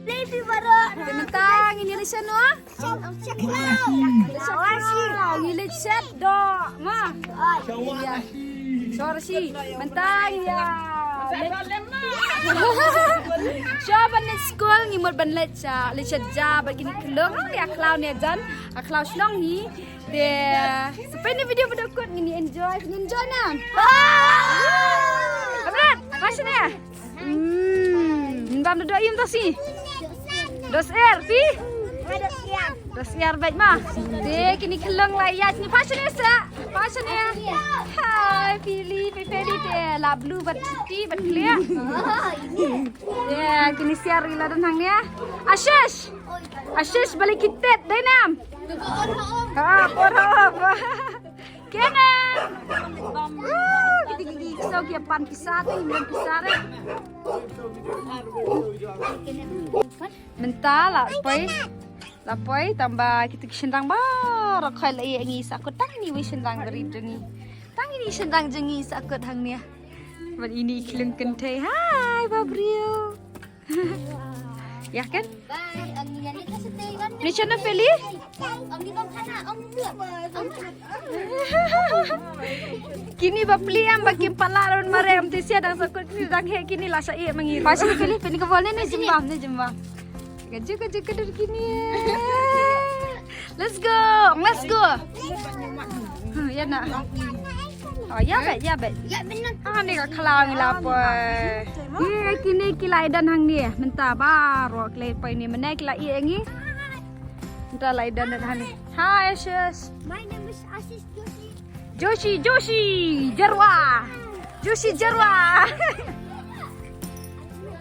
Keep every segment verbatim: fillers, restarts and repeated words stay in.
Te mynta ngin ïa leit shano? Ngi leit sha doh ma. Ïa. Sha Rashi. Mynta ïa. Sha ban leit skul ngi mut ban leit sha, leit sha ja bad kine ki khyllung, ïa khlaw ne jan, a khlaw shnong hi. Te sa peit ïa ine i video ba dang kut, ngin enjoy, ngin enjoy na. Amrat, ha shane. Hmm, ngin bam da doh im to si. Dos er, phi? Dos er bad ma. Te kine ki khyllung la ïa ni, pha shane sa. Pha shane. Hai, phi li, phi phi li te. La blue bad putih bad clear. Te kine siar ila don hangne. Ashish. Ashish balik kitet dai nam. Ha, por ha. Kene. Uh, kita gigi so ki pan pisa te, pan pisa te. Mynta la poi. La poi tang ba kita ki shynrang baroh khoit la ïa ngi sa kut, tang ine i wei shynrang barit jong ngi. Tang ine i shynrang jong ngi sa kut hangne. Bad ine i khyllung kynthei. Hai, ba briew. Ïa kan? Ni shano phi li? Kine ba pli em ba kim pat lah run mareh em, te sia dang sa kut kine dang heh kine la sa ïeh ma ngi. Pha shane phi li, phi ni ka bol ne, ne jemba, ne jemba. Ka ju, ka ju, ka dur kine. Let's go, let's go. Huh, ïa na. Oh, ïa bad, ïa bad. Ah, ni ka khlaw ngi la poi. Ni kine ki la ïa don hangne. Mynta baroh ki la ïa poi ni, mynne ki la ïa ngi. Mynta la ïa don hangne. Hi, Ashish. My name is Ashish Joshi. Joshi, Joshi, Jarwa. Joshi, Jarwa.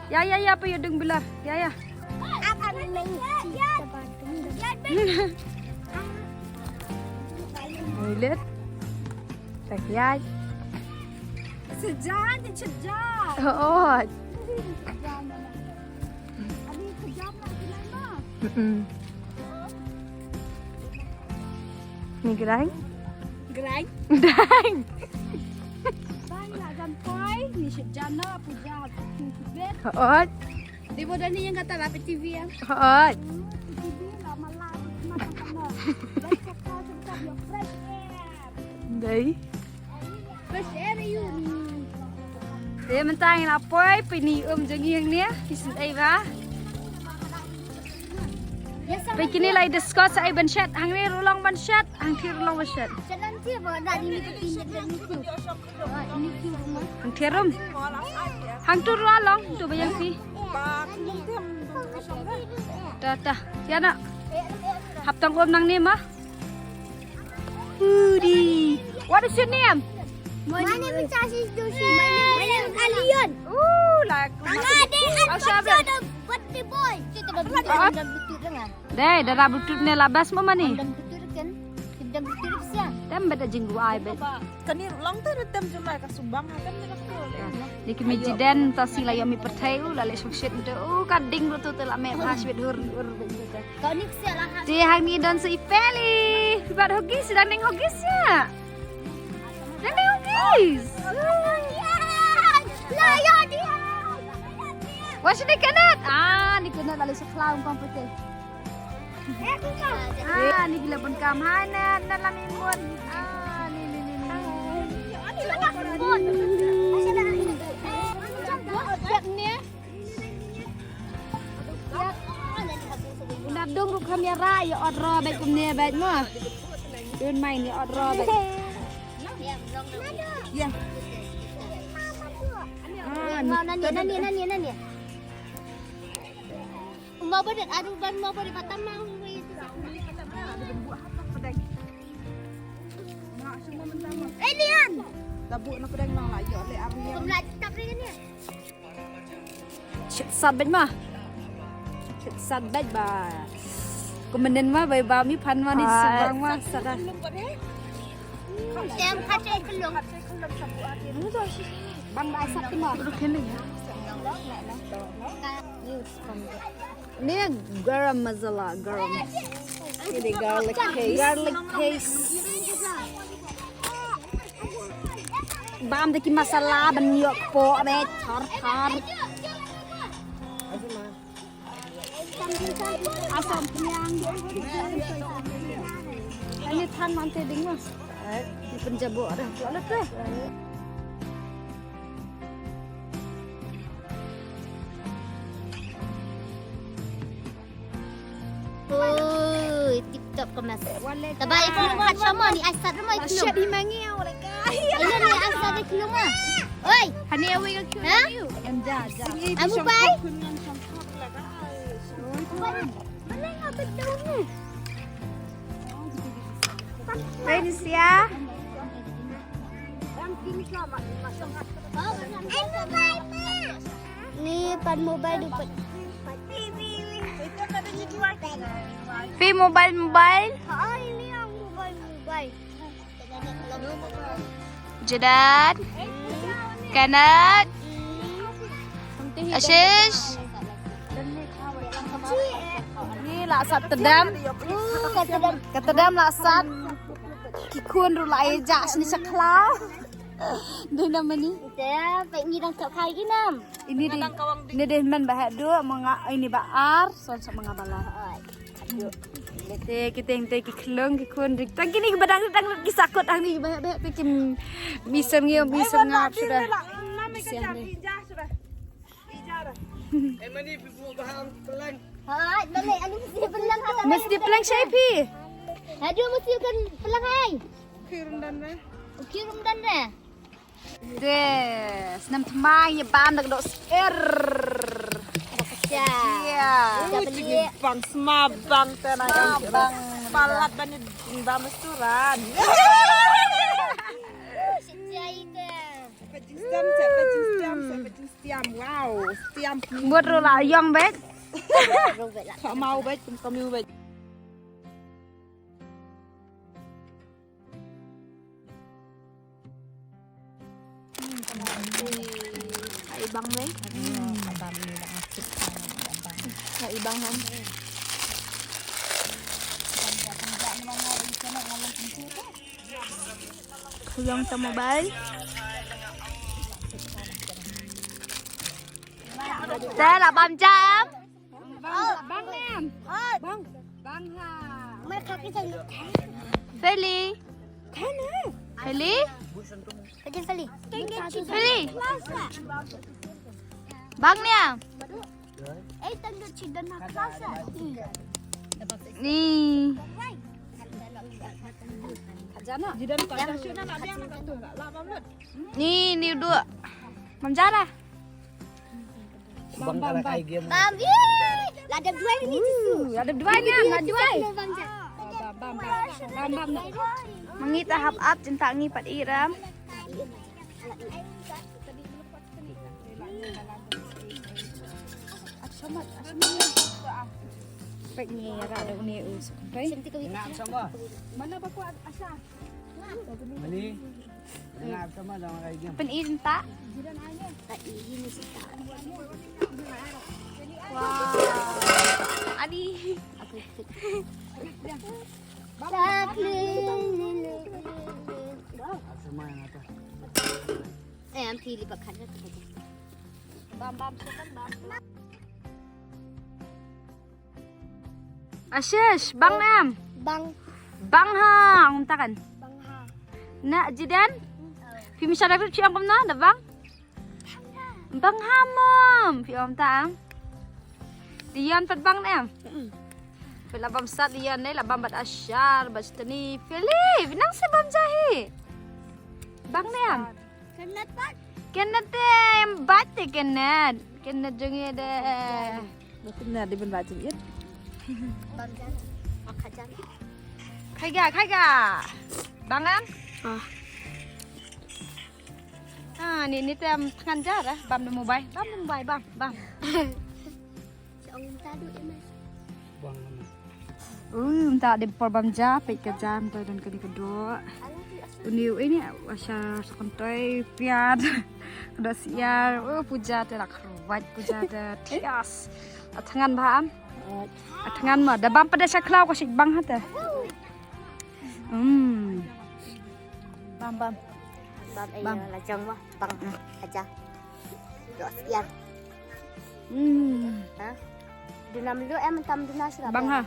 Ïa, ïa, ïa, pa ïa dung bila. Ïa, ïa. Mulet. Tahiaj. Sejan, sejan. Oh. Mm-mm. Ni grain? Grain. Grain. Bang la jan poi, ni sejan na puja tu kubet. Oh. Di bodo ni yang kata lah P T V ya. Hot. P T V lah malam malam kena. Let's go, let's go, fresh air. Dai. Fresh air you. Te mynta ngi la poi pynïoh um jong ngi hangne, ki sngewdei ba. Pynïoh kine la discuss ai ban shet, hangne ruh long ban shet, hangtei ruh long ban shet. Shet hangtei ba da di ni pynïoh da ni tu. Hangtei rum. Hangtu ruh long, tu ba ïa phi. Ta ta. Ïa na. Hap tang um nangne ma. Hudi. What is your name? My name is Ashish Joshi. My name is Alian. Ooh, like. Birthday boy. Dei, da rah Bluetooth ne la bas mo mani. Tem bad da jingduwai bad. Kane long te da tem jumai ka subang ha tem da ka. Ni ki mi jiden ta si la ïa mi pyrthei u la leh shongshit bad u ka ding ruh tu te la meh ha shwit hur hur bad u te. Kane ksiah la ha. Te hangne don sa i Peli. Bad Huggies, dang deng Huggies ïa. Dang deng Huggies. La ïa dia. Wa shane Kenneth. Ah, ni Kenneth la leh shakla um pam pyrthei. Ah, ni ki la bun kam. Hi Nat, Nat la mih bun. Ah, ni, ni, ni, ni. Nat dung ruh kham ïa ra, ïa ot ro bad kumne bad mo. Dun mai ni ot ro bad. Ïa. Ah, ni. Nani, nani, nani, nani. Uma bodet, aduh ban uma bodet, batam mau. Alien. Tabuk na pedang lang lah, yo le army. Kumla tapi ni. Shit, sat bad ma. Shit, sat bad ba. Kumenen ma bai ba mi pan ma ni subang ma sat. Em khat eh kelung. Bang ba sat ma. Ni garam masala, garam. Ini garlic paste. Garlic paste. Bam da ki masala ban ïoh kpoh be thar thar. Asam pynïang. Ani than man te ding mas. Ni pynjabo dah. Lalu te. Oi, tip top kemas. Tabai pun kat sama ni asat rumah itu. Asyik di mangi ya, oleh kai. Ini ni asat di keluma. Oi. Hani awi ka kyu. Ha? Amu bai. Bai ni sia. Ni pan mobile du pan. Pi mobile mobile. Ha, ini yang mobile mobile. Jadad. Kanat. Ashish. Ni la sat tedam. Ka tedam la sat. Ki khun ruh la ïa jah shini sha khlaw. Dei na mani. Te peit ngi dang chok khai ki nam. Ini dei, ini dei man ba heh duh, ma nga ini ba ar, son sa ma nga ba la. Te ki teng te ki khlong ki khun dik. Tang kini ki ba dang dang ki sakut ang ni ba heh ba heh te ki mi ser ngi mi ser ngap sudah. Siang ni. Hai, balik anu mesti pelang. Mesti pelang sha phi. Aduh mesti kan pelang hai. Kirim dan re. Kirim dan re. Des, nam tmai ïa bam da kdok sir. Ya. Ya. Ui, bang sma bang te na bang. Palat ban ïa bam restoran. Sejai te. Pajing stem, pajing stem, pajing stem. Wow, stem. Buat ro la yong bet. Ka mau bet, ka mau bet. Ka ibang wei. Ka ibang han. Khulong sa mobile. Te la bam jam. Bang, bang em. Bang. Bang ha. Mai khaki sa. Feli. Feli. Feli. Feli. Bang ni em. Eh, tanggal chidan na klasa. Ni. Ni, ni dua. Bam jara. Bam, bam, bam. Bam, ih, la da duai ni. Uh, la da duai ni, la duai. Bam, bam, bam. Bam, bam, bam. Mangi ta hap ap, jynta ngi pat iram. Pek ni ra da uni u sukun pai. Mana ba ku Asha? Mani. Pyn-i jynta. Wah. Ani. Eh, am phi li ba khat. Bam, bam, bam. Ashish, bang em? Bang. Bang ha, ong ta kan? Bang ha. Na, Jidan? Phi mi shara phi ong kumno, na bang? Bang ha mom, phi ong ta em? Dion pat bang em? Phi la bam sat Dion ne, la bam bad Ashar, bad Stani, Philip, nang sa bam jahi. Bang em? Kenneth pat. Kenneth te, em bat te Kenneth. Kenneth jong ngi de. Ba Kenneth de ban bat jong ngi. Bang jan. Bang khajan. Khai ga, khai ga. Bang em? Ah. Ah, ni ni te em thngan jar eh. Bam de mobile. Bam de mobile, bam, bam. Ui, mynta dei por bam ja, peit ka ja, mynta don kane ka doh. Uni u ini, wa sha sa kynthei, piat. Ka doh siar, oh, puja te la kyrwat, puja te thias. A thngan bha am? A thngan ma, da bam pat da sha khlaw ka shit bang ha te. Hmm. Bam, bam. Bam, eh, bam. La jong ma, bang. Aja. Doh siar. Hmm. Ha? Duna mlu em tam duna sura. Bang ha.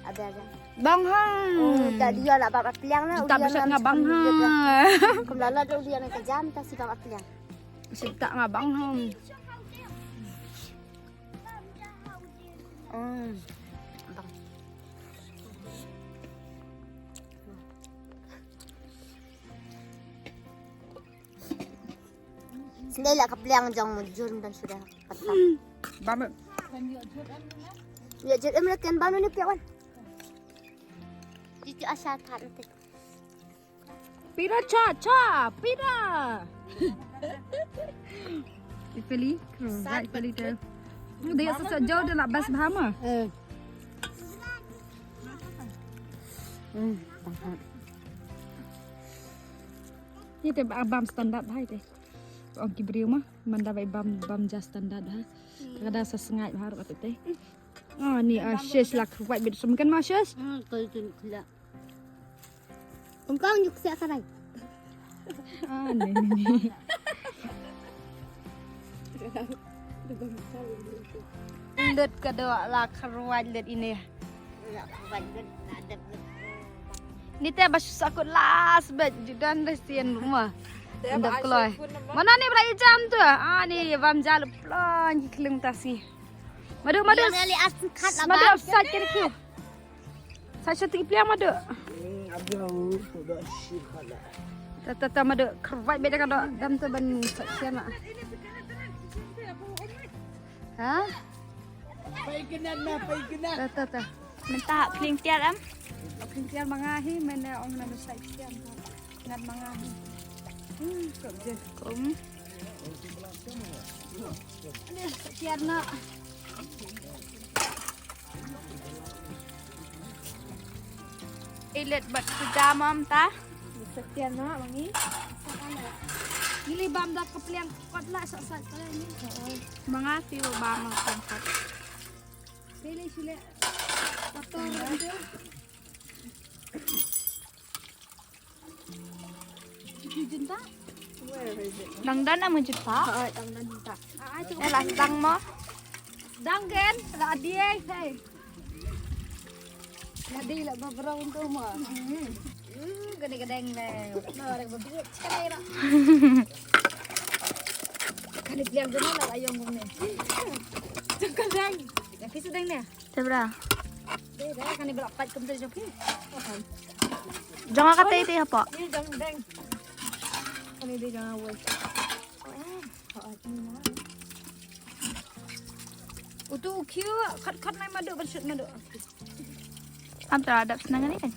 Ada ada. Bang ha. Oh, tak dia lah bak pliang lah. Tak besat nga bang ha. Kumlala tu dia nak kejam tak si bak pliang. Sita nga bang ha. Hmm. Bang. Sendai lah kepliang jong mujur dan sudah. Bam. Ya jut em latihan bam ni piawan. Jut asal tak nanti. Pira cha cha pira. Ipeli, right peli tu. Dia sesak jauh dia nak bas bahama. Eh. Hmm. Ni te bam standard hai te. Ong ki briew ma manda bai bam bam ja standard ha. Kada sa sngai bahar kat te. Ah ni ah shes lak white bit sum kan ma shes. Hmm, kau itu kula. Engkau nyuk siak sarai. Ah ni ni. Lut ka do la kharwaj lut ini. Ni te ba shu sakut las bet judan resian rumah. Indak kloi. Mana ni bra ijam tu? Ah ni bam jal plon ki khlung tasi. Madu madu. Madu sat kiri ki. Sat sat ki pliang madu. Tata tata madu kharwaj bet ka do dam tu ban sat sian. Ha? Pai kena na pai kena. Tata tata. Mynta pling tiar am? Pling tiar ma nga hi mynne ong na sait tiar. Ngat ma nga hi. Hmm, kum je. Kum. Tiar na. Ilet bat pejama am ta? Tiar na mangi. Nili bam da kepliang kot la sat sat kali ni. Manga ti bam kepliang kot. Sili sili. Kotor gitu. Dang dan am juta. Oh, dang dan juta. Ah, itu. Eh, lah dang mo. Dang gen, lah dia, hey. Lah dia lah beberapa untuk mo. Hmm, gede-gedeng deh. No, ada bebiet sekali lah. Kali bilang dulu lah ayam gini. Jangan deng. Yang pisau deng deh. Te bra. Dei da kane bra pat kum te jong ki. Jong ka te te hapa. Ni jong deng. Kane dei jong wei. Utu u khia khat khat nai madu ban shut madu. Am ta dap senang ni kan.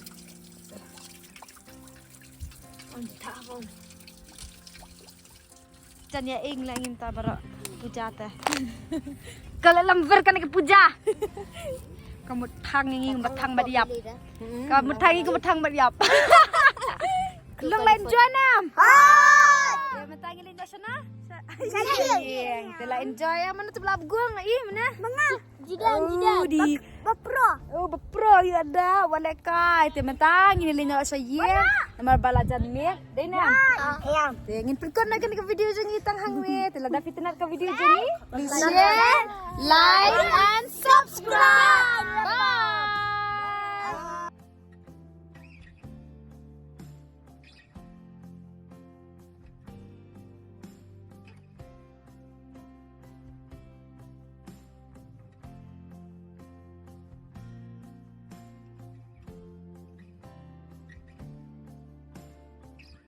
Am ta hong. Jan ya ing la ngin ta baroh puja ta. Ka la lam ver kane ka puja. Ka mut thang ngi ka mut thang bad ïap. Ka mut thang ngi ka mut thang bad ïap. Long la enjoy nam. Hai. Ya mynta ngi la enjoy shana. Te la enjoy ya mana tu bla bgong i mana. Manga. Jidan, jidan. Di bapro. Oh bapro ïa da wale kai te mynta ngin leit noh sha ïing. Namar ba la jan miet dei na. Te ngin pynkut na kane ka video jong ngi tang hangwei te lada phi itynnad ka video jong ngi please share, like and subscribe.